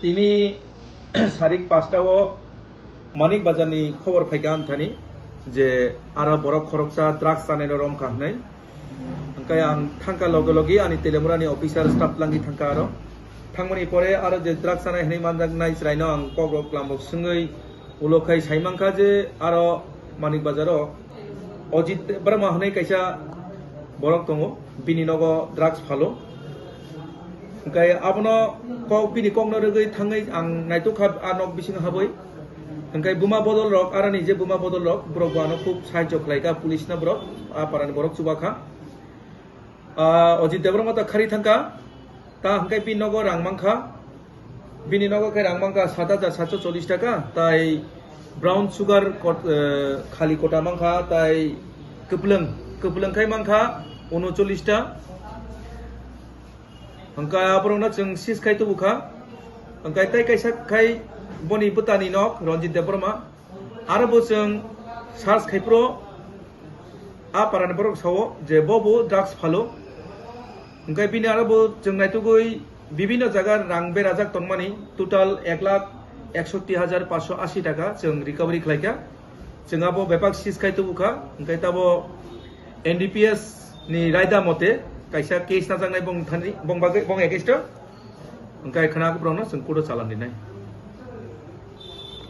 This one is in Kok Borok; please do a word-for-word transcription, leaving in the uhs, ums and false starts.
Tini sarik pasta o Manik Bazar ni khobor phaikha ang thani je aro borok khoroksa drugs chanai no romkha hwnwi. Hwnkhe ang thangkha loge loge ani Telemura ni officer staff langwi thangkha aro. Thangmani pore aro je drugs chanai hwnwi manjaknai chwraino ang kok rok lamrok swngwi ulo khai saimankha je aro Manik Bazar o Ojit Debbarma hwnwi kaisa borok tongo, bini nogo drugs phalo. Hwnkhe abono kok, bini kokno rwgwi thangwi ang naitokha a nok bisingo habwi. Hwnkhe buma bodol rok, aroni je buma bodol rok, borok bo ano khub sahajyo khlaikha, police no borok, a parani borok chubakha. Ah, Ojit Debbarma ta khari thangkha, ta hwnkhe bini nogo rang mankha, bini nogo khe rang mankha sat hajar satso chollish taka, tai brown sugar kot-, eh, khali kota mankha, tai kwplwng, kwplwng khai mankha unocholish ta. Hwnkhe aborokno chwng seize khai tubukha. Hwnkhe tei kaisa khai boni bwtani nok Ranjit Debbarma. Aro bo chwng search khai phuru a parani borok sao je bo bo drugs phalo. Hwnkhe bini aro bo chwng naitugwi bibinno jaga rang berajak tongmani total ek lakh eksoti hajar paanso ashi taka chwng recovery khlaikha. Chwng abo bepak seize khai tubukha, hwnkhe tabo N D P S ni raida mote kaisa case najaknai bong thani, bong bagwi, bong against o, hwnkhe khwna borokno chwng court o challan rinai.